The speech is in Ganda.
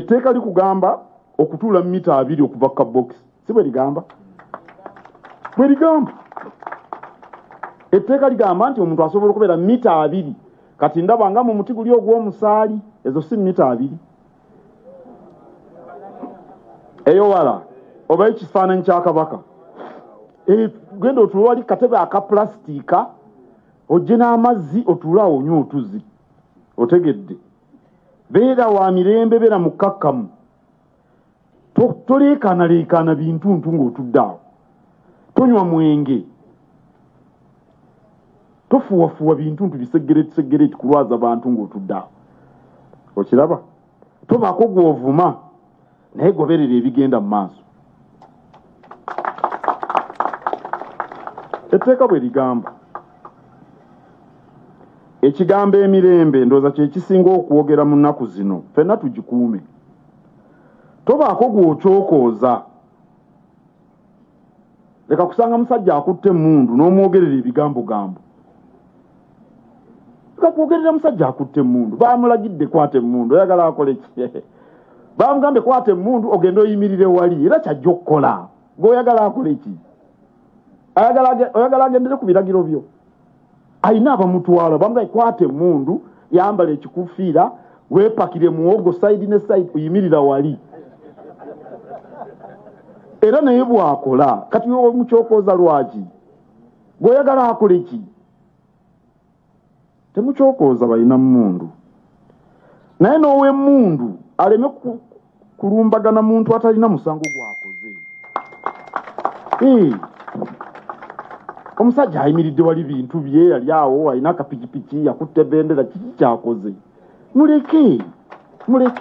Etteeka likugamba okutuula mita 2 okuva ku kabokisi, si bwe ligamba? Bwe ligamba. Etteeka ligamba nti omuntu asobola okubeera mita 2. Kati ndaba nga mu muti guli ogw'omusaali, ezo si mita 2. Eyo wala oba ekifaananyi kya Kabaka. Genda otuule wali katebe aka pulasitiika, ojje n'amazzi otuule awo onywe otuzzi. Otegedde. Beera wa mirembe, beera mukkakkamu. Toleekaanaleekaana bintuntu ng'otudde awo. Tonywa mwenge. Tofuwafuwa bintuntu bisegereti kulwaza bantu ng'otudde awo. Okiraba? Tobaako gw'ovuma, naye goberera ebigenda mu maaso. Etteeka bwe ligamba. Ekigambo emirembe ndowooza kye kisinga okwogera mu nnaku zino, ffenna tugikuume. Tobaako gw'okyokooza. Leka kusanga musajja akutte emmundu n'omwogerera ebigambogambo. Leka kwogerera musajja akutte emmundu. Baamulagidde kwata emmundu, oyagala akole ki? Baamugambye kwata emmundu ogende oyimirire wali, era ky'ajja okukola. Gw'oyagala akole ki? Oyagala agendere ku biragiro byo. Alina abamutwala, bamugambye kwata emmundu, yambala ekikufiira, weepakire muwogo side ne side, oyimirira wali. Era naye bw'akola, kati omukyokooza lwaki? Gw'oyagala akole ki? Temukyokooza balina mmundu. Naye n'ow'emmundu aleme kulumbagana muntu atalina musango gw'akoze. Omusajja ayimiridde wali bintu bye, yali awo alina akapikipiki, yakutte bendera, kiki ky'akoze? Muleke, muleke.